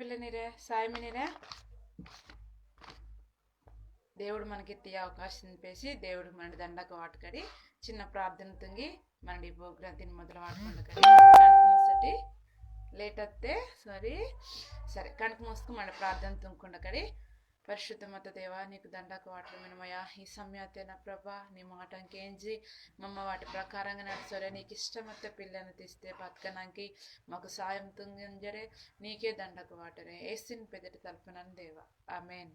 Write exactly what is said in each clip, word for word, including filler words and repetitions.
పిల్లనిరే, సాయమినిరే, దేవుడు మనకి ఇత్తి అవకాశం పేసి దేవుడికి మన దండకు వాటకడి. చిన్న ప్రార్థన తుంగి మనడి ప్రోగ్రామ్ తిని మొదలు వాడుకుండకడి. కణుకు మూసటి, లేట్ అత్తే సారీ. సరే, కణుకు మూసుకు మన ప్రార్థన తుంగుకుండకడి. పరిశుద్ధ మత దేవా, నీకు దండకు వాటలు మినమయ్యా. ఈ సమయతే నా ప్రభా, నీ మాట కేంజి మమ్మ వాటి ప్రకారంగా నడుచోరే. నీకు ఇష్టమత్త పిల్లను తీస్తే బతకనాకి మాకు సాయం తుంగింజరే. నీకే దండకు వాటరే. ఏసిన్ పెదటి తలపనను దేవా. ఆమెన్.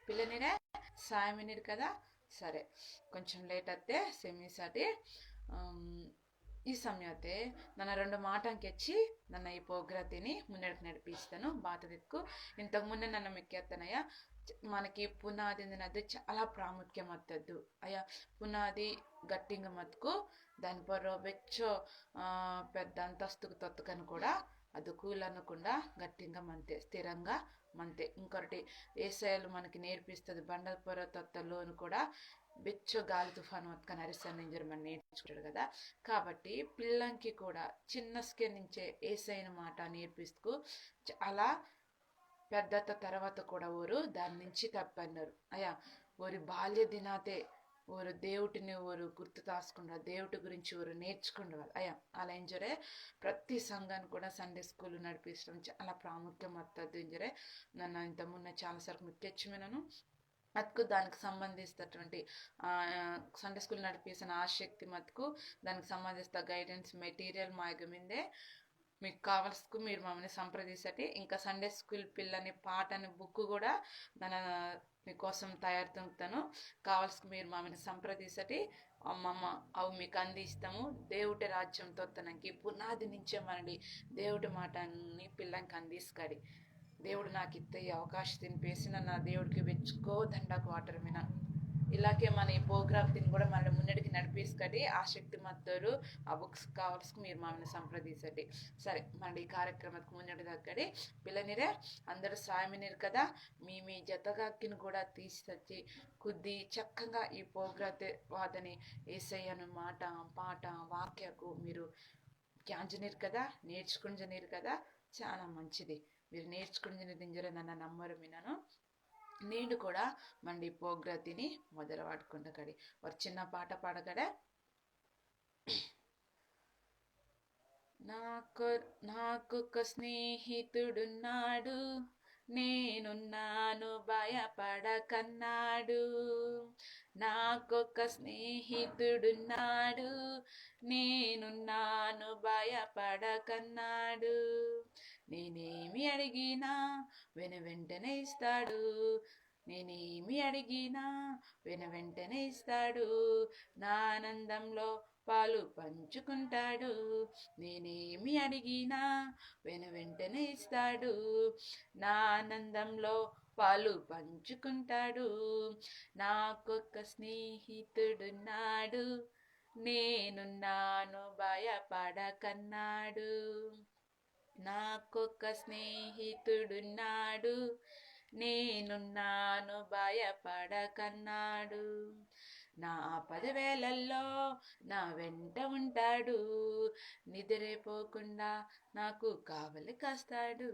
పిల్లనిరే, సాయమినిరు కదా? సరే, కొంచెం లేట్ అత్తే సెమీసాటి. ఈ సమయతే నన్న రెండు మాటంకెచ్చి నన్న ఈ ప్రోగ్రాతిని మున్నెడికి నడిపిస్తాను. బాత దిక్కు ఇంతకు ముందే నన్న మీకు ఎత్తనయ్యా, మనకి పునాది అనేది చాలా ప్రాముఖ్యం అత్తద్దు అయ్యా. పునాది గట్టింగ మతుకు దాని పొర్రో బెచ్చో, ఆ, పెద్ద అంతస్తుకు తొత్తకని కూడా అది కూలనకుండా గట్టింగ మంతే, స్థిరంగా మంతే. ఇంకొకటి ఏసయ్యలు మనకి నేర్పిస్తుంది, బండల పొర్రో తొత్త లోను కూడా బెచ్చో గాలి తుఫాను వత్కని అరిసని ఇంజరు మనం నేర్చుకుంటాడు కదా. కాబట్టి పిల్లంకి కూడా చిన్నస్కే నుంచే ఏసైన మాట నేర్పిస్తూ చాలా పెద్దత తర్వాత కూడా ఓరు దాని నుంచి తప్పన్నారు అయ్యా. ఓరి బాల్య దినాతే ఓరు దేవుటిని ఓరు గుర్తు తాసుకుండాలి, దేవుటి గురించి ఓరు నేర్చుకుండవాలి అయ్యా. అలా ఇంజరే ప్రతి సంఘాన్ని కూడా సండే స్కూల్ నడిపించడం చాలా ప్రాముఖ్యం వస్తుంది ఇంజరే. నన్ను ఇంత మున్న చాలా సార్లు మీకు తెచ్చి విన్నాను. అతుకు దానికి సంబంధిస్తటువంటి, ఆ, సండే స్కూల్ నడిపిస్తున్న ఆ శక్తి మతుకు దానికి సంబంధిస్త గైడెన్స్ మెటీరియల్ మాయగ మిందే. మీకు కావాల్సుకు మీరు మమ్మల్ని సంప్రదించటి. ఇంకా సండే స్కూల్ పిల్లని పాటని బుక్ కూడా మన మీకోసం తయారు తుంగుతాను. కావాల్సుకు మీరు మమ్మల్ని సంప్రదించటి. మమ్మ అవి మీకు అందిస్తాము. దేవుటి రాజ్యం తొత్తనంకి పునాది నుంచే మనడి దేవుటి మాటని పిల్లంకి అందిస్కడి. దేవుడు నాకు ఇత్త ఈ అవకాశం తినిపేసి నన్న దేవుడికి వెచ్చుకో దండకు వాటర్ మిన. ఇలాగే మన ఈ ప్రోగ్రామ్ తిని కూడా మళ్ళీ మున్నడికి నడిపిస్కడి. ఆ శక్తి మత్తోరు ఆ బుక్స్ కావాల్సుకు మీరు మమ్మల్ని సంప్రదించటి. సరే, మన ఈ కార్యక్రమకు మున్నడి దగ్గడి. పిల్లనిరే, అందరూ సాయమినిరు కదా. మీ మీ జతగాకిని కూడా తీసి తచ్చి కుద్ది చక్కగా ఈ ప్రోగ్రాతే వాదని ఏసయ్యను మాట, పాట, వాక్యకు మీరు క్యాంజనీరు కదా, నేర్చుకుంజనీరు కదా. చాలా మంచిది. మీరు నేర్చుకుంజనీరు ఇంజరే నన్న నమ్మరు మినను. నేను కూడా మండి ప్రోగ్రాతిని మొదలు వాడుకుండకడి. ఒక చిన్న పాట పాడకడే. నాకు నాకొక స్నేహితుడున్నాడు, నేనున్నాను భయపడకన్నాడు. నాకొక స్నేహితుడున్నాడు, నేనున్నాను భయపడకన్నాడు. నేనేమి అడిగినా వెను వెంటనే ఇస్తాడు. నేనేమి అడిగినా వెను వెంటనే ఇస్తాడు. నా ఆనందంలో పాలు పంచుకుంటాడు. నేనేమి అడిగినా వెను వెంటనే ఇస్తాడు. నా ఆనందంలో పాలు పంచుకుంటాడు. నాకొక స్నేహితుడున్నాడు, నేనున్నాను భయపడకన్నాడు. నాకొక స్నేహితుడున్నాడు, నేనున్నాను భయపడకన్నాడు. నా ఆపద వేళల్లో నా వెంట ఉంటాడు, నిద్రపోకుండా నాకు కావలి కాస్తాడు.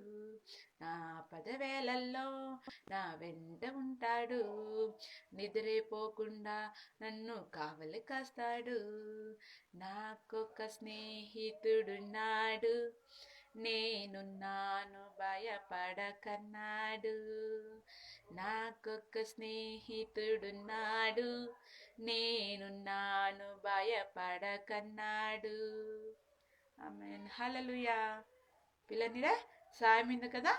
నా ఆపద వేళల్లో నా వెంట ఉంటాడు, నిద్రపోకుండా నన్ను కావలి కాస్తాడు. నాకొక స్నేహితుడున్నాడు, నేనున్నాను భయపడకన్నాడు. నాకొక స్నేహితుడున్నాడు, నేనున్నాను భయపడకన్నాడు. ఆమెన్. హల్లెలూయా. పిల్లనిరే, సాయమింది కదా.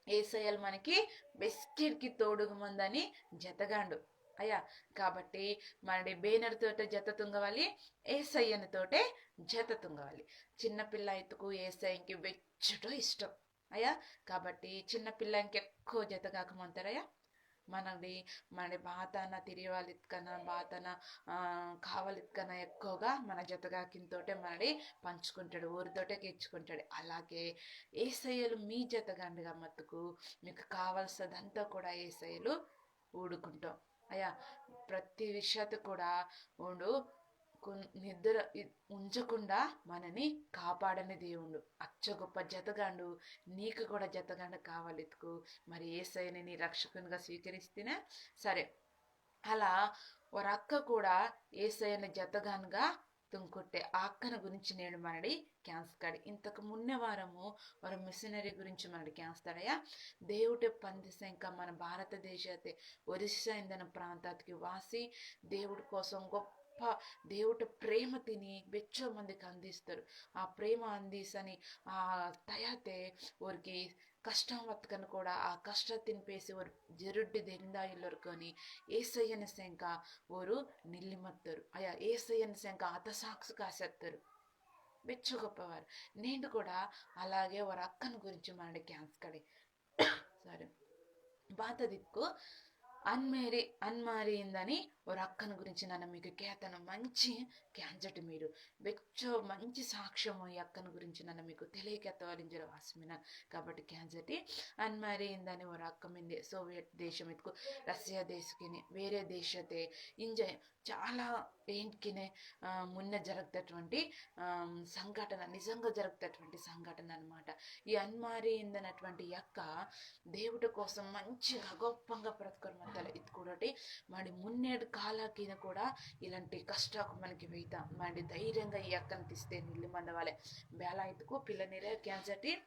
ఏసయ్యలు మనకి బెస్కిడ్కి తోడుగా మందని జతగాండు అయ్యా. కాబట్టి మనడి బేనర్ తోటే జత తుంగవాలి, ఏసయ్యని తోటే జత తుంగవాలి. చిన్నపిల్ల ఎత్తుకు ఏసయ్యకి వెచ్చుటో ఇష్టం అయ్యా. కాబట్టి చిన్నపిల్లంకి ఎక్కువ జత కాకమంటారయ్యా. మనది మనడి బాతన తిరివాలిత్కన బాతన, ఆ, కావాలిత్కన ఎక్కువగా మన జతగాకింతోటే మనడి పంచుకుంటాడు, ఊరితోటే కెచ్చుకుంటాడు. అలాగే ఏసయ్యలు మీ జతగాండుగా మత్తుకు మీకు కావాల్సినదంతా కూడా ఏసయ్యలు ఊడుకుంటాం అయ్యా. ప్రతి విషయత కూడా ఉండు కున్-, నిద్ర ఇ-, ఉంచకుండా మనని కాపాడని దేవుండు. అచ్చ గొప్ప జతగాండు, నీకు కూడా జతగాండు కావాలిత్కు. మరి ఏసయ్యని నీ రక్షకునిగా స్వీకరిస్తేనే సరే. అలా ఒరక్క కూడా ఏసయ్యని జతగానుగా తుంకుట్టే ఆ అక్కన గురించి నేడు మనడి కేంజకాడి. ఇంతకు మున్నె వారము ఒర మిషనరీ గురించి మనడి కేంజతాడయ్యా. దేవుటే పందిసెంక మన భారతదేశతే ఒరిస్సా ఇందన ప్రాంతాతికి వాసి దేవుడి కోసం గొప్ప దేవుటే ప్రేమ తిని బెచ్చో మందికి అందిస్తారు. ఆ ప్రేమ అందిసని ఆ తయాతే ఓరికి కష్టం వత్తకను కూడా ఆ కష్ట తినిపేసి ఓరు జరుడ్డి దెందా ఇల్లొరుకొని ఏసయ్యన సెంక ఓరు నిల్లి మత్తరు. అయ్యా ఏసయ్యన సెంక అత సాక్షి కాసెత్తరు. బెచ్చో గొప్పవారు. నేడు కూడా అలాగే ఒర అక్కన గురించి మనడి కేంజకాడి. సారీ. బాత దిక్కు అన్మారి అన్మారి ఇందని ఒర అక్కన గురించి నన్న మీకు కేతను మంచి కేంజటి మీరు బెచ్చో మంచి సాక్ష్యము ఈ అక్కన గురించి నన్న మీకు తెలియకెత్తవాలింజర వాసమిన. కాబట్టి కేంజటి అన్మారి ఇందని ఒర అక్క మిందే సోవియట్ దేశం ఇత్కు రష్యా దేశకిని వేరే దేశతే ఇంజ చాలా ఏంటికినే, ఆ, మున్న జరుగుతటువంటి, ఆ, సంఘటన, నిజంగా జరుగుతటువంటి సంఘటన అన్నమాట. ఈ అన్మారి ఇందనటువంటి యొక్క దేవుడి కోసం మంచిగా గొప్పంగా బ్రతకరు మత్తలే. ఇది కూడా మరి మున్నేడు కాలాకిన కూడా ఇలాంటి కష్టాకు మనకి వెయితాం. మరి ధైర్యంగా ఈ అక్కని తీస్తే నిల్లి మందవాలే. బేలా ఇతుకు పిల్లనిరే కేంజటి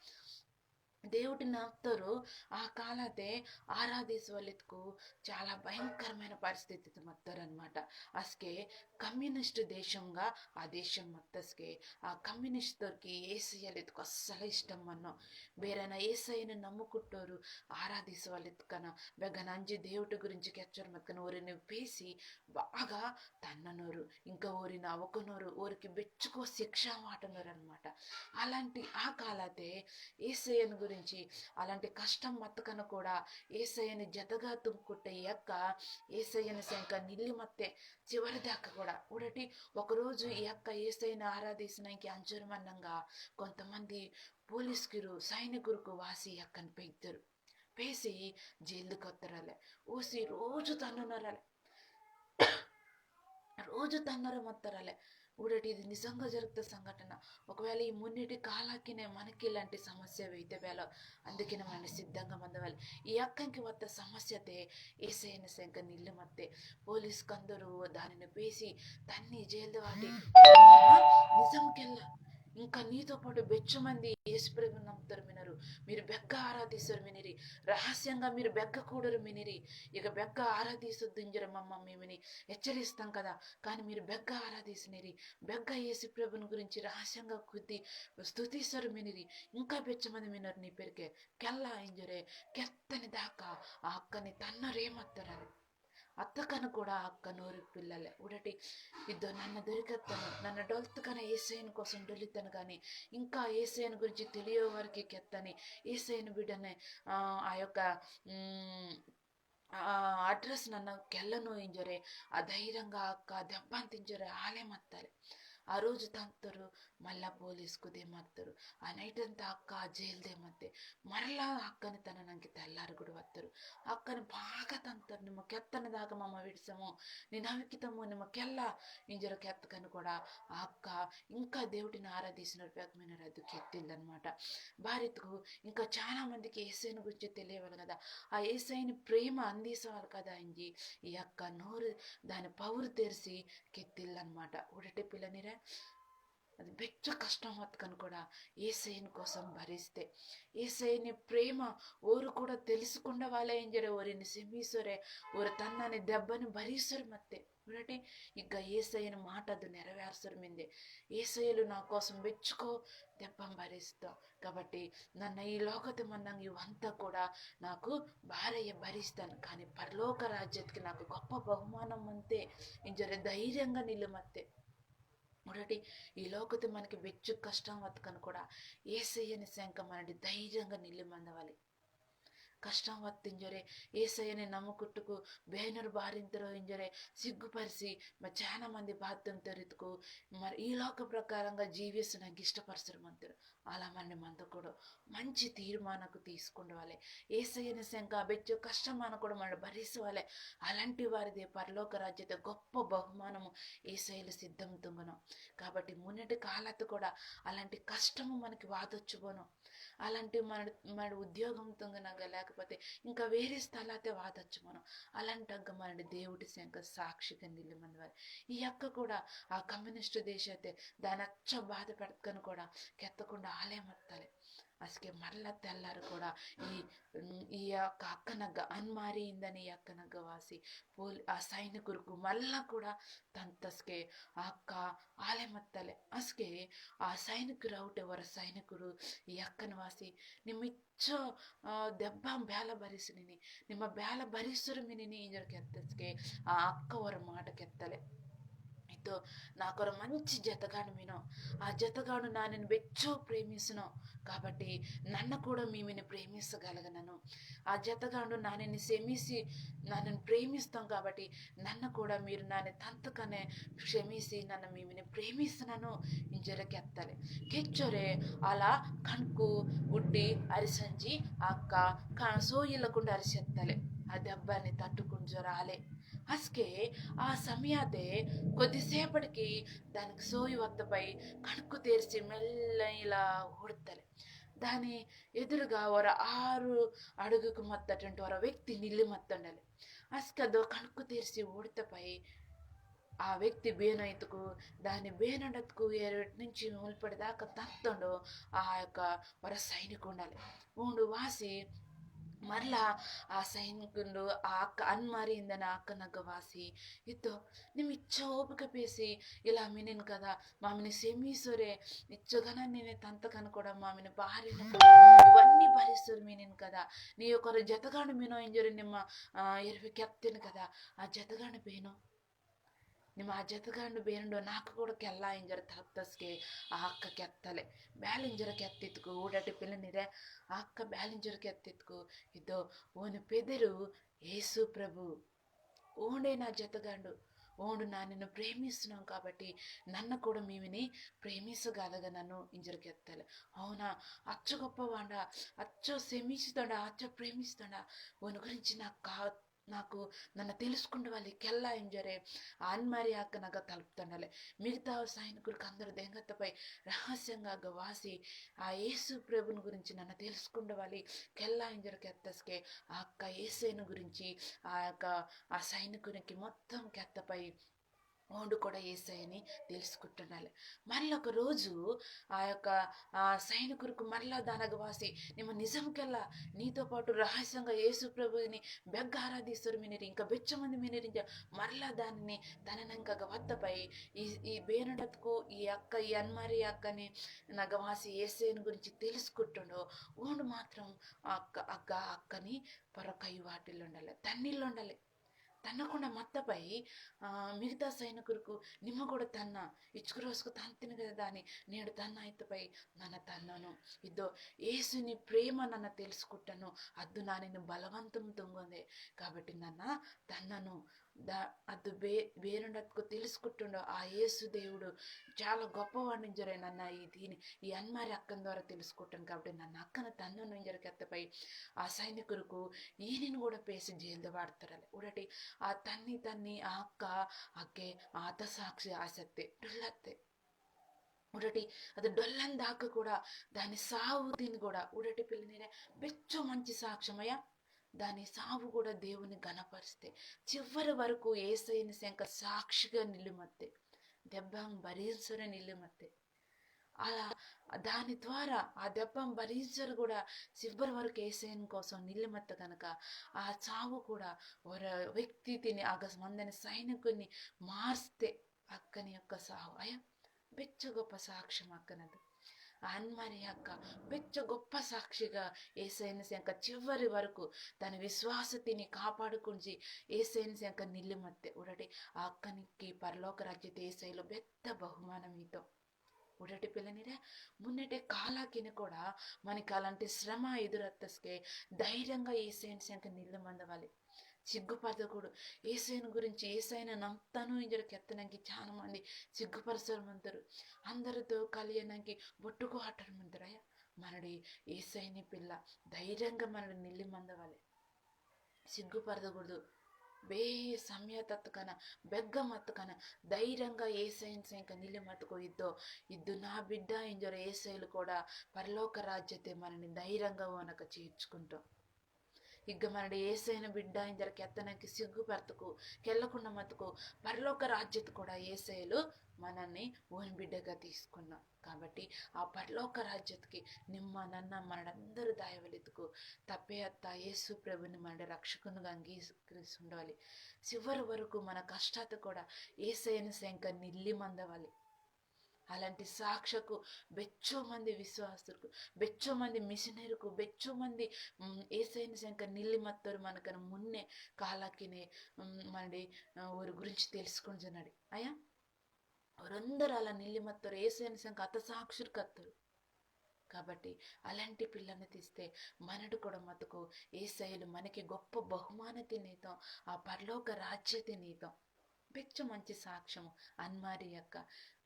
దేవుడిని నమ్ముతారు. ఆ కాలతే ఆరాధించవలెత్తుకు చాలా భయంకరమైన పరిస్థితి మత్తారనమాట. అసకే కమ్యూనిస్ట్ దేశంగా ఆ దేశం మత్తస్కే ఆ కమ్యూనిస్ట్కి ఏసయ్యలెత్తుకు అస్సలు ఇష్టం అన్నో. బేరైనా ఏసయ్యని నమ్ముకుంటారు, ఆరాధించవలెత్తుకన బెగ్గ నంజి దేవుడి గురించి కెచ్చరు మత్కన ఓరిని పేసి బాగా తన్ననోరు, ఇంకా ఓరిని అవకనోరు, ఓరికి బెచ్చుకో శిక్ష వాటనోరు అనమాట. అలాంటి ఆ కాలతే ఏసయ్యని గురించి అలాంటి కష్టం మత్తకన కూడా ఏసయ్యని జతగా తుంకుట్ట ఈ అక్క ఏసయ్యని శంక నిల్లి మత్తే చివరి దాకా కూడా. ఉడటి ఒకరోజు ఈ అక్క ఏసయ్యని ఆరాధించడానికి అంజురమన్నంగా కొంతమంది పోలీసుకిరు సైనికురుకు వాసి ఈ అక్కని పెయితారు. పేసి జైలుకి వస్తారలే. ఓసి రోజు తన్నున్నారలే. రోజు తన్నర మత్తరలే. ఊడటి ఇది నిజంగా జరుగుతున్న సంఘటన. ఒకవేళ ఈ మున్నిటి కాలాకినే మనకి ఇలాంటి సమస్య అయితే వేళ అందుకనే మన సిద్ధంగా మందవాలి. ఈ అక్కంకి వత్త సమస్యతే ఏసైన శంక నిల్లు మత్తే. పోలీస్ కందరు దానిని పేసి తన్ని జైలు వాటి నిజం కెల్ల. ఇంకా నీతో పాటు బెచ్చు మంది యేసు ప్రభుని నమ్ముతారు మినరు. మీరు బెగ్గ ఆరాధిస్తారు మినిరి. రహస్యంగా మీరు బెగ్గ కూడరు మినిరి. ఇక బెగ్గ ఆరాధిసొద్దు ఇంజర మమ్మ మీమిని హెచ్చరిస్తాం కదా. కానీ మీరు బెగ్గ ఆరాధిసినిరి. బెగ్గ యేసు ప్రభుని గురించి రహస్యంగా కుద్ది స్తుతిస్తారు మినిరి. ఇంకా బెచ్చ మంది మినరు నీ పేరుకే కెల్లా ఇంజరే కెత్తని దాకా ఆ అక్కని తన్నరేమత్తారని. అత్తకను కూడా ఆ అక్క నోరు పిల్లలే. ఉడటి ఇద్దో నన్న దొరికత్తను, నన్న డొల్తకన ఏసైన కోసం డొల్లితను కానీ ఇంకా ఏసైన గురించి తెలియ వరకు కెత్తని ఏసైన బిడ్డనే, ఆ, ఆ యొక్క, మ్, ఆ అడ్రస్ నన్న కెల్లను ఇంజరే ఆ ధైర్యంగా అక్క దెబ్బని తింజరే ఆలే మత్తలే. ఆ రోజు తంతరు మళ్ళా పోలీసుకు దేమత్తరు. ఆ నైట్ అంతా అక్క ఆ జైలు దేమత్తే. మరలా అక్కని తన నంకి తెల్లారు కూడా వత్తరు. అక్కని బాగా తంతరు. నిమ్మ కెత్తన దాకా మమ్మ విడిసము, నేను అవికితము, నిమ్మ కెల్లా ఇంజర కెత్తకని కూడా ఆ అక్క ఇంకా దేవుడిని ఆరాధిస్తున్నారు. పెగమైన రద్దు కెత్తిల్లనమాట. భారత్కు ఇంకా చాలా మందికి ఏసైని గురించి తెలియవాలి కదా, ఆ ఏసైని ప్రేమ అందించవాలి కదా ఇంజి ఈ అక్క నోరు దాని పవర్ తెరిసి కెత్తిల్లనమాట. ఉడటి పిల్లనిరే అది బెచ్చ కష్టం వత్కను కూడా ఏసైని కోసం భరిస్తే, ఏసైని ప్రేమ ఓరు కూడా తెలుసుకుండవాలే ఇంజరే ఓరిని సెమీసొరే, ఓరు తన్నని దెబ్బని భరిసొరు మత్తే. ఉడటి ఇక ఏసైని మాట అది నెరవేర్సొరు మిందే. ఏసైలు నా కోసం బెచ్చుకో దెబ్బం భరిస్తా. కాబట్టి నన్న ఈ లోకతే మన్నంగా ఇవంతా కూడా నాకు బారయ్య భరిస్తాను, కానీ పరలోక రాజ్యత్కి నాకు గొప్ప బహుమానం అంతే ఇంజరే ధైర్యంగా నిల్లు మత్తే. ఉడటి ఈ లోకతే మనకి బెచ్చు కష్టం వత్కను కూడా ఏసయ్యని శంక మనడి ధైర్యంగా నిల్లి మందవాలి. కష్టం వత్తింజొరే, ఏసయ్యని నమ్ముకుట్టుకు బేనరు బారింతరో ఇంజొరే సిగ్గుపరిసి, మరి చాలా మంది బాధంతరితుకు, మరి ఈ లోక ప్రకారంగా జీవిస్తున్నకి ఇష్టపరచరు మంతురు. అలా మన మందు కూడా మంచి తీర్మానకు తీసుకుండవాలి. ఏసయ్యని శంక బెచ్చో కష్టం మన కూడా మన భరించవాలి. అలాంటి వారిదే పరలోక రాజ్యత గొప్ప బహుమానము ఏసయ్యలు సిద్ధం తుంగను. కాబట్టి మున్నటి కాలత కూడా అలాంటి కష్టము మనకి వాదొచ్చుకోను. అలాంటి మన, మన ఉద్యోగం తుంగనగా, లేకపోతే ఇంకా వేరే స్థలాతే వాదొచ్చుకోను. అలాంటగ్గ మన దేవుడి శంక సాక్షిగా నిలిమనవాలి. ఈ అక్క కూడా ఆ కమ్యూనిస్ట్ దేశతే దాని అచ్చ బాధ పెడతాను కూడా కెత్తకుండా ఆలే మత్తలే. అసకే మరల తెల్లారు కూడా ఈ, ఈ యొక్క అక్కనగ్గ అన్మారి ఇందని ఈ అక్కనగ్గ వాసి పోలి ఆ సైనికురుకు మళ్ళా కూడా తంతస్కే ఆ అక్క ఆలే మత్తలే. అసకే ఆ సైనికురు అవుటే వర సైనికురు ఈ అక్కన వాసి నిమ్మ ఇచ్చో, ఆ, దెబ్బ బేల భరిసినిని, నిమ్మ బేల భరిసురు మినిని ఇంజర్ కెత్తస్కే ఆ అక్క వర మాట కెత్తలే. ఇద్దో నాకొర మంచి జతగాడు మినో. ఆ జతగాడు నానిని బెచ్చో ప్రేమిసినో. కాబట్టి నన్న కూడా మీమిని ప్రేమిసగలగనను. ఆ జతగాడు నానిని సెమిసి నానిని ప్రేమిస్తాం కాబట్టి నన్న కూడా మీరు నాని తంతకనే క్షమిసి నన్న మీమిని ప్రేమిస్తున్నాను ఇంజర కెత్తలే. కెచ్చొరే అలా కణ్కు ఉడ్డి అరిసంజి అక్క క-, సోయిల్లకుండా అరిసెత్తలే. ఆ దెబ్బని తట్టుకుంజొరాలే. అస్కే ఆ సమయాతే కొద్దిసేపటికి దానికి సోయి వత్తపై కణుకు తెరిచి మెల్ల ఇలా ఊడతలే. దాని ఎదురుగా ఒర ఆరు అడుగుకు మత్తటువంటి ఒర వ్యక్తి నిల్లి మత్తండలే. అస్కదో కణుకు తెరిచి ఊడతపై ఆ వ్యక్తి బేనో ఇతుకు దాని బేనడత్కు ఏరు నుంచి ముల్పడిదాకా తత్తుండో ఆ యొక్క ఒర సైనికుండలే. ఓండు వాసి మరలా ఆ సైనికుండు ఆ అక్క అన్మారి ఇందన అక్కనగ్గ వాసి ఇద్దో నిమ్మ ఇచ్చో ఓపిక పేసి ఇలా మినిన్ కదా, మామిని సెమీసొరే, ఇచ్చో గన నిన్నే తంతకన కూడా మామిని బారిన కూడా ఇవన్నీ భరిసొరు మినిన్ కదా, నీ యొక్క జతగాడు మినో ఇంజొరి నిమ్మ, ఆ, ఎరువి కెత్తిన్ కదా, ఆ జతగాడు బేనో. నిమ్మ ఆ జతగాడు బేనుండో నాకు కూడా కెల్లా ఇంజొరి తలప్తస్కే ఆ అక్క కెత్తలే. బేలింజొరి కెత్తిత్కు ఊడటి పిల్లనిరే ఆ అక్క బేలింజొరి కెత్తిత్కు ఇద్దో ఓని పెదరు యేసు ప్రభు. ఓండే నా జతగాడు. ఓండు నానిని ప్రేమిస్తున్నాం కాబట్టి నన్న కూడా మీమిని ప్రేమిసగలగనను ఇంజొరి కెత్తలే. అవునా, అచ్చ గొప్పవాడా, అచ్చ సెమిసితోడా, అచ్చ ప్రేమిసితోడా, ఓని గురించి నాకు కా-, నాకు నన్న తెలుసుకుండవాలి కెల్లా ఇంజొరే ఆ అన్మారి అక్కనగ్గ తలుపుతుండలే. మిగతా సైనికులకు అందరూ దెంగత్తపై రహస్యంగా అగ్గ వాసి ఆ యేసు ప్రభుని గురించి నన్న తెలుసుకుండవాలి కెల్లా ఇంజొరి కెత్తస్కే ఆ అక్క యేసయ్యని గురించి ఆ యొక్క ఆ సైనికునికి మొత్తం కెత్తపై ఓండు కూడా యేసయ్యని తెలుసుకుంటుండాలి. మళ్ళీ ఒక రోజు ఆ యొక్క, ఆ, సైనికులకు మరలా దానగ వాసి నిమ్మ నిజం కెల్లా నీతో పాటు రహస్యంగా యేసు ప్రభుని బెగ్గ ఆరాధిస్తారు మినిరి, ఇంకా బెచ్చ మంది మినిరి ఇంజ మరలా దానిని తననంక వత్తపై ఈ, ఈ బేనుడత్కు ఈ అక్క, ఈ అన్మారి అక్కని నగ వాసి యేసయ్యని గురించి తెలుసుకుంటుండో, ఓండు మాత్రం ఆ అక్క, అగ్గ అక్కని పరకై వాటిల్లుండలే, తన్నిల్లుండలే. తన్నకుండా మత్తపై, ఆ, మిగతా సైనికులకు నిమ్మ కూడా తన్న, ఇచ్చుకు రోజుకు తంతిని కదా దాని, నేడు తన్న ఇత్తపై నన్న తన్నను. ఇద్దో యేసుని ప్రేమ నన్న తెలుసుకుంటాను, అద్దు నానిని బలవంతం తుంగొందే. కాబట్టి నన్న తన్నను. దా-, అద్దు బే-, బేనుండత్కు తెలుసుకుంటుండో ఆ యేసు దేవుడు చాలా గొప్పవాడిని ఇంజొరే నన్న ఈ దీని, ఈ అన్మారి అక్కన ద్వారా తెలుసుకుంటాను. కాబట్టి నన్న అక్కన తన్నను ఇంజొరి కెత్తపై ఆ సైనికులకు ఈనిని కూడా పేసి జైల్ద వాడతారలే. ఉడటి ఆ తన్ని తన్ని ఆ అక్క అక్కే ఆత సాక్షి ఆసత్తే డొల్లత్తే. ఉడటి అది డొల్లందాక కూడా దాని సావు తిని కూడా ఉడటి పిల్లనిరే బెచ్చో మంచి సాక్ష్యమయ్యా. దాని సావు కూడా దేవుని ఘనపరిస్తే చివరి వరకు ఏసయ్యని శంక సాక్షిగా నిల్లుమత్తే. దెబ్బం భరించని నిల్లుమత్తే. అలా దాని ద్వారా ఆ దెబ్బం భరించరు కూడా చివరి వరకు ఏసయ్యని కోసం నిల్లుమత్త కనుక ఆ చావు కూడా ఒక వ్యక్తి తిని ఆగ మందని సైనికుని మార్స్తే అక్కని యొక్క సావు అయ్యా బెచ్చ గొప్ప సాక్ష్యం అక్కనది. ఆ అన్మారి అక్క బెచ్చ గొప్ప సాక్షిగా ఏసైని శంక చివరి వరకు తన విశ్వాసతిని కాపాడుకుంచి ఏసైని శంక నిల్లిమత్తే. ఉడటి ఆ అక్కనికి పరలోక రాజ్యతే ఏసైలో బెత్త బహుమానం ఈతో. ఉడటి పిల్లనిరే, మున్నెటే కాలాకిని కూడా మనకి అలాంటి శ్రమ ఎదురత్తస్కే ధైర్యంగా ఏసైని శంక నిల్లి మందవాలి. సిగ్గుపడకూడదు. ఏసైని గురించి, ఏసైని నమ్ముతాను ఇంజర కెత్తనంకి చాలా మంది సిగ్గుపరచడమంటారు. అందరితో కలియనంకి బొట్టుకు ఆటడమంటారయ్యా. మనడి ఏసైని పిల్ల ధైర్యంగా మనడి నిల్లి మందవాలి. సిగ్గుపడకూడదు. బే సమయ తత్తుకన, బెగ్గ మత్తుకన ధైర్యంగా ఏసైని శంక నిల్లి మత్తుకో ఇద్దో, ఇద్దు నా బిడ్డ ఇంజర ఏసైలు కూడా పరలోక రాజ్యతే మనని ధైర్యంగా ఓనక చేర్చుకుంటాం. ఇగ్గ మనడి ఏసైన బిడ్డ ఇంజర కెత్తనంకి సిగ్గుపడతకు, కెల్లకుండా మత్తుకు పరలోక రాజ్యత కూడా ఏసైలు మనల్ని ఓని బిడ్డగా తీసుకున్నాం. కాబట్టి ఆ పరలోక రాజ్యతకి నిమ్మ నన్న మనడందరూ దాయవలెతుకు తప్పే అత్త యేసు ప్రభుని మన రక్షకునిగా అంగీకరిస్తుండవాలి. చివరి వరకు మన కష్టాత కూడా ఏసైన శంక నిల్లి మందవాలి. అలాంటి సాక్షకు బెచ్చో మంది విశ్వాసులకు, బెచ్చో మంది మిషనరీకు, బెచ్చో మంది, మ్, ఏసైన శంక నిల్లి మత్తోరు మనకన మున్నే కాలాకినే, మ్, మనడి, ఆ, వారి గురించి తెలుసుకుంటున్నాడు. అయ్యా, వారందరూ అలా నిల్లి మత్తోరు ఏసైన శంక అత్త సాక్షులు కత్తోరు. కాబట్టి అలాంటి పిల్లని తీస్తే మనడు కూడా మతుకు ఏసైలు మనకి గొప్ప బహుమానతి నీతం, ఆ పరలోక రాజ్యతి నీతం. బెచ్చ మంచి సాక్ష్యము అన్మారి యొక్క.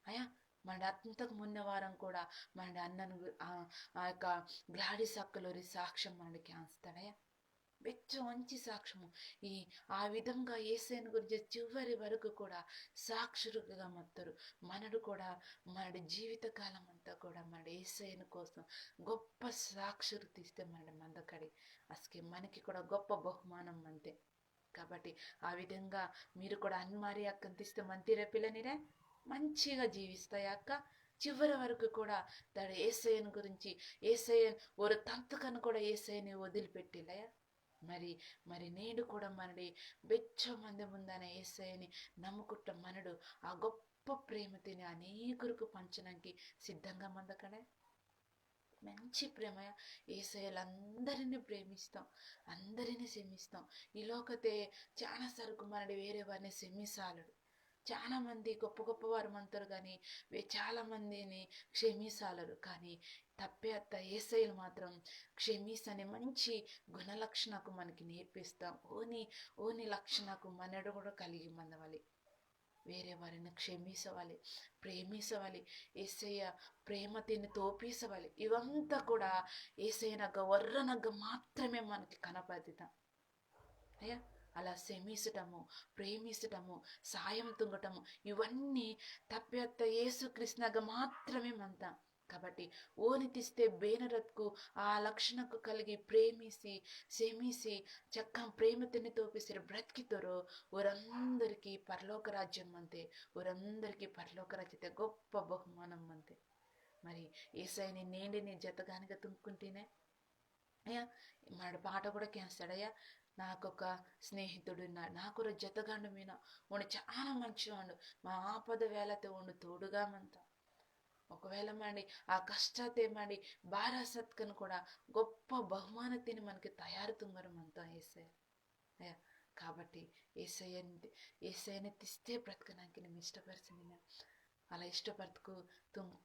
అయ్యా, మన అంతకు మున్న వారం కూడా మన అన్నను గు-, ఆ, ఆ యొక్క గ్లాడీస్ అక్కలోరి సాక్ష్యం మనకి ఆన్స్తాడయ్యా. బెచ్చ మంచి సాక్ష్యము. ఈ ఆ విధంగా ఏసైని గురించి చివరి వరకు కూడా సాక్షులుగా మత్తరు. మనడు కూడా మనడి జీవితకాలం అంతా కూడా మనడి ఏసైని కోసం గొప్ప సాక్షులు తీస్తే మనడి మందకడి. అసలు మనకి కూడా గొప్ప బహుమానం అంతే. కాబట్టి ఆ విధంగా మీరు కూడా అన్మారి అక్కని తీస్తే మంతిరే పిల్లనిరే మంచిగా జీవిస్తాయి అక్క. చివరి వరకు కూడా తడు ఏసయ్యను గురించి, ఏసయ్య ఒరు తంతకను కూడా ఏసయ్యని వదిలిపెట్టిలయ్యా. మరి, మరి నేడు కూడా మనడి బెచ్చో మంది ముందన ఏసయ్యని నమ్ముకుట్ట మనడు ఆ గొప్ప ప్రేమతిని అనేకులకు పంచడానికి సిద్ధంగా మందకడే. మంచి ప్రేమ. ఏసయ్యలు అందరినీ ప్రేమిస్తాం, అందరినీ క్షమిస్తాం. ఈ లోకతే చాలా సరుకు మనడి వేరే వారిని క్షమించాలడు. చాలా మంది గొప్ప గొప్ప వారు మంతారు కానీ వే-, చాలా మందిని క్షమించాలరు. కానీ తప్పే అత్త ఏసయ్యలు మాత్రం క్షమించని మంచి గుణలక్షణకు మనకి నేర్పిస్తాం. ఓని, ఓని లక్షణకు మనడు కూడా కలిగి మందవాలి. వేరే వారిని క్షమించవాలి, ప్రేమించవాలి, ఏసయ్య ప్రేమతిని తోపిసవాలి. ఇవంతా కూడా ఏసయ్యనగ్గ వర్రనగ్గ మాత్రమే మనకి కనపడుతాం. అయ్యా, అలా క్షమించటము, ప్రేమించటము, సాయం తుంగటము, ఇవన్నీ తప్పే అత్త యేసు కృష్ణగా మాత్రమే మంత. కాబట్టి ఓని తీస్తే బేనరత్కు ఆ లక్షణకు కలిగి ప్రేమిసి, క్షమిసి, చక్క ప్రేమతిని తోపిసిరి బ్రతికితోరో, వారందరికీ పరలోక రాజ్యం మంతే, వారందరికీ పరలోక రాజ్యతే గొప్ప బహుమానం మంతే. మరి ఏసైని నేండి నీ జతగానిగా తుంకుంటేనే అయ్యా, మనడు పాట కూడా కేస్తాడయ్యా. నాకొక స్నేహితుడు ఉన్నాడు, నాకొక జతగాండు మీన, ఉండు చాలా మంచివాడు, మా ఆపద వేళతే ఉండు తోడుగా మంత. ఒకవేళ మండి ఆ కష్టతే మండి బారాసత్కను కూడా గొప్ప బహుమానతిని మనకి తయారు తుంగరు మంత ఏసయ్య. అయ్యా, కాబట్టి ఏసయ్య, ఏసయ్యని తీస్తే బ్రతకడానికి నేను ఇష్టపరిచింది. అలా ఇష్టపడకు తుం-,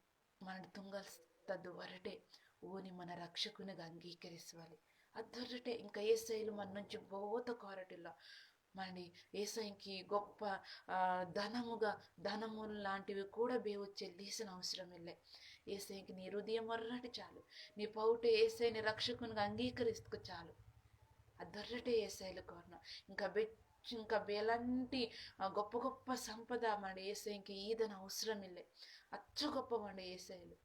మనడు తుంగాల్సద్దు వరటే ఓని మన రక్షకునిగా అంగీకరిసవాలి. అద్దొరటే ఇంకా ఏసైలు మన నుంచి బోత కోరటిల్ల. మనడి ఏసైకి గొప్ప, ఆ, ధనముగా, ధనము లాంటివి కూడా బేవు చెల్లిసిన అవసరం ఇల్లే. ఏసైకి నీ హృదయం మొర్రటి చాలు, నీ పౌటే ఏసైని రక్షకునిగా అంగీకరిస్తుకు చాలు. అద్దొరటే ఏసైలు కోరను. ఇంకా బె-, ఇంకా బేలాంటి, ఆ, గొప్ప గొప్ప సంపద మనడి ఏసైకి ఈదని అవసరం ఇల్లే. అచ్చు గొప్ప మండి ఏసైలు.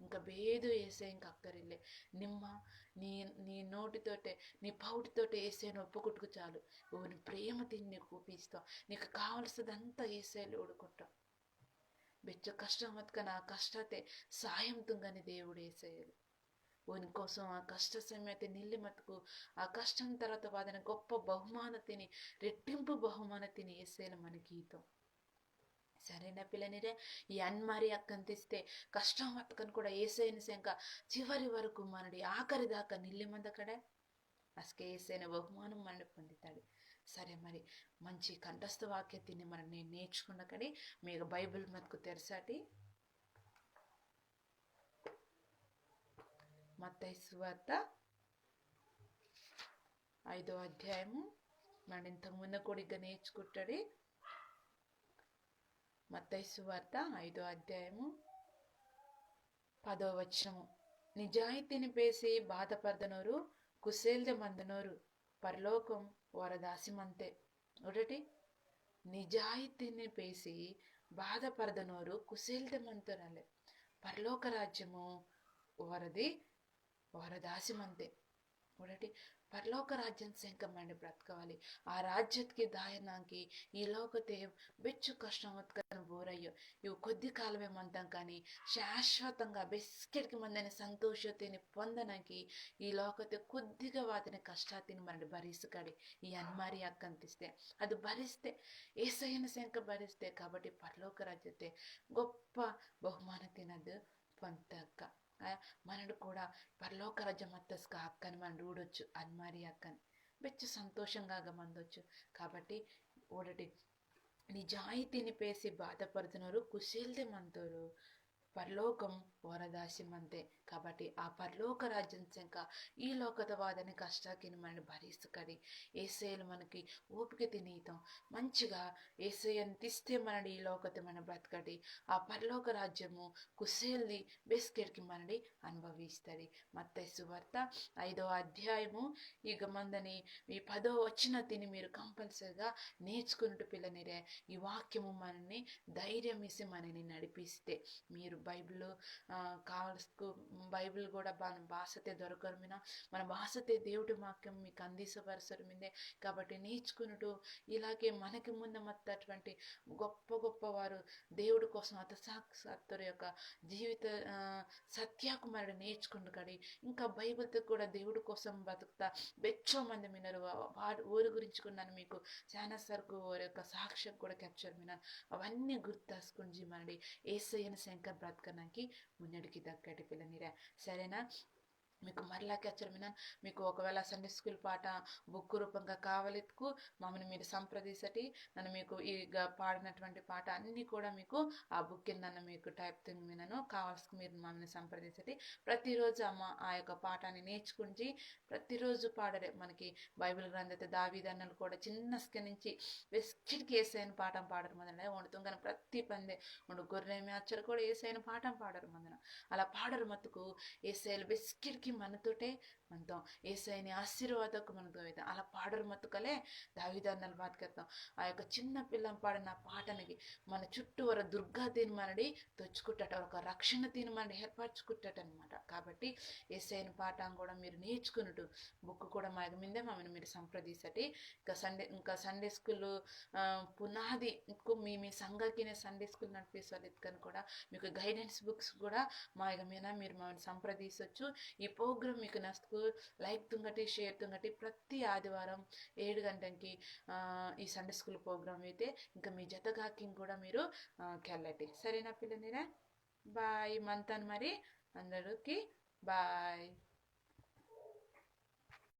ఇంకా బేదు ఏసైకి అక్కరిల్లే. నిమ్మ నీ, నీ నోటితోటే, నీ పౌటితోటే ఏసైని ఒప్పుకుట్టుకు చాలు. ఓని ప్రేమతిని నీకు కూపిస్తా. నీకు కావలసినంతా ఏసైలు ఊడుకుంటా. బెచ్చ కష్టం వత్కన ఆ కష్టతే సాయం తుంగని దేవుడు ఏసయ్యలు. ఓని కోసం ఆ కష్ట సమయతే నిల్లి మతుకు ఆ కష్టం తర్వాత వాదన గొప్ప బహుమానతిని, రెట్టింపు బహుమానతిని ఏసయ్యలు మనకి ఈతో. సరేనా పిల్లనిరే? ఈ అన్మారి అక్కని తీస్తే కష్టం వత్కని కూడా ఏసయ్యని శంక చివరి వరకు మనడి ఆఖరి దాకా నిల్లి మందకడే అసకే ఏసైన బహుమానం మనడు పొందితాడు. సరే మరి, మంచి కంఠస్థ వాక్యతిని మరి నేను నేర్చుకున్న కడి మీకు బైబిల్ మతుకు తెరసాటి. మత్తయి సువార్త ఐదో అధ్యాయము, మన ఇంతకు ముందు కూడా ఇక నేర్చుకుంటది. మత్తయి సువార్త ఐదో అధ్యాయము పదో వచనము. నిజాయితీని పేసి బాధపడదనోరు కుసేల్దె మందనోరు పరలోకం వరదాసి మంతే. ఒకటి, నిజాయితీని పేసి బాధపడదనోరు కుసేల్దె మంతోరలే పరలోక రాజ్యము వరది వరదాసి మంతే. ఒకటి, పరలోక రాజ్యం శంక మండి బ్రతకవాలి. ఆ రాజ్యత్కి దాయనాకి ఈ లోకతే బెచ్చు కష్టం వత్కని బోరయ్యో. ఇవి కొద్ది కాలమే మంతం కానీ శాశ్వతంగా బెస్కెట్కి మందని సంతోషతిని పొందనాకి ఈ లోకతే కొద్దిగా వాతిని కష్టాతిని మనడి భరిసుకడి. ఈ అన్మారి అక్కంతిస్తే అది భరిస్తే ఏసయ్యన శంక భరిస్తే కాబట్టి పరలోక రాజ్యతే గొప్ప బహుమాన తినదు పొందక్క. ఆ, మనడు కూడా పరలోక రాజ్యం మత్తస్క అక్కని మనడు ఊడొచ్చు, అన్మారి అక్కని బెచ్చు సంతోషంగా మందొచ్చు. కాబట్టి ఒకటి, నిజాయితీని పేసి బాధపడుతున్నారు కుసేల్దే మంతోరు పరలోకం వరదాసి మంతే. కాబట్టి ఆ పరలోక రాజ్యం శంక ఈ లోకత వాదని కష్టాకిని మనడు భరిసుకడి. ఏసయ్యలు మనకి ఓపిక తినీతం మంచిగా ఏసయ్యని తిస్తే మనడి ఈ లోకత మన బ్రతకడి. ఆ పరలోక రాజ్యము కుసేల్ది బెస్కెట్కి మనడి అనుభవిస్తడి. మత్తయి సువార్త ఐదో అధ్యాయము ఇక మందని ఈ పదో వచన తిని మీరు కంపల్సరీగా నేర్చుకున్నట్టు పిల్లనిరే. ఈ వాక్యము మనని ధైర్యం ఇసి మనని నడిపిస్తే మీరు బైబిల్, ఆ, కావల్సుకు బైబిల్ కూడా మన భాషతే దొరకరమిన మన భాషతే దేవుడి వాక్యం మీకు అందించబరచరమిందే. కాబట్టి నేర్చుకున్నట్టు ఇలాగే మనకి ముందు మత్తటువంటి గొప్ప గొప్ప వారు దేవుడి కోసం అతసాక్షాత్తుల యొక్క జీవిత, ఆ, సత్యాకు మనడు నేర్చుకుండు కడి. ఇంకా బైబిల్తో కూడా దేవుడి కోసం బతుకుతా బెచ్చో మంది మినరు. వా-, వారి ఊరి గురించి కూడా నన్ను మీకు చాలా సరుకు వారి యొక్క సాక్ష్యం కూడా కెచ్చరమిన అవన్నీ గుర్తాసుకుని మనడి ఏసయ్యన శంక బ్రతకనాకి మున్నడికి దక్కటి పిల్లనిరా. సరేనా? మీకు మరలా కెచ్చరమిన మీకు ఒకవేళ సండే స్కూల్ పాట బుక్ రూపంగా కావాలెత్తుకు మమ్మల్ని మీరు సంప్రదించటి. నన్ను మీకు ఈ గ-, పాడినటువంటి పాట అన్నీ కూడా మీకు ఆ బుక్ నన్ను మీకు టైప్ తింగమినను కావాల్సుకు మీరు మమ్మల్ని సంప్రదించటి. ప్రతిరోజు అమ్మ ఆ యొక్క పాఠాన్ని నేర్చుకుంచి ప్రతిరోజు పాడరే. మనకి బైబిల్ గ్రంథత దావీదన్నలు కూడా చిన్న స్కె నుంచి వెస్కిటికి ఏసైన పాఠం పాడరు మొదలే. ఉండు తుంగన ప్రతి పందే ఉండు గొర్రె మేచరు కూడా ఏసైన పాఠం పాడరు మొదన. అలా పాడరు మత్తుకు ఏసైలు వెస్కిటికి మనతోటే మనతో ఏసైని ఆశీర్వాదకు మనతో అయితే అలా పాడరు మత్తుకలే దావీదన్నలు బాతకెత్తాం. ఆ యొక్క చిన్న పిల్లం పాడిన పాటనికి మన చుట్టూ వర దుర్గా తిని మనడి తెచ్చుకుంటట, ఒక రక్షణ తిని మనడి ఏర్పరచుకుంటట అనమాట. కాబట్టి ఏసైన పాఠం కూడా మీరు నేర్చుకున్నట్టు బుక్ కూడా మాకు మిందే మమ్మల్ని మీరు సంప్రదించటి. ఇంకా సండే, ఇంకా సండే స్కూల్, ఆ, పునాది ఇంకో మీ, మీ సంఘకినే సండే స్కూల్ నడిపిస్తారు ఎత్తుకని కూడా మీకు గైడెన్స్ బుక్స్ కూడా మా యొక్క మీద మీరు మమ్మల్ని సంప్రదించవచ్చు. ఈ ప్రోగ్రామ్ మీకు నచ్చుకు లైక్ తుంగటి, షేర్ తుంగటి. ప్రతి ఆదివారం ఏడు గంటలకి, ఆ, ఈ సండే స్కూల్ ప్రోగ్రామ్ అయితే ఇంకా మీ జతగాకి కూడా మీరు, ఆ, కెళ్ళటి. సరేనా పిల్లనిరా? బాయ్. మంతాను మరి అందరికి బాయ్.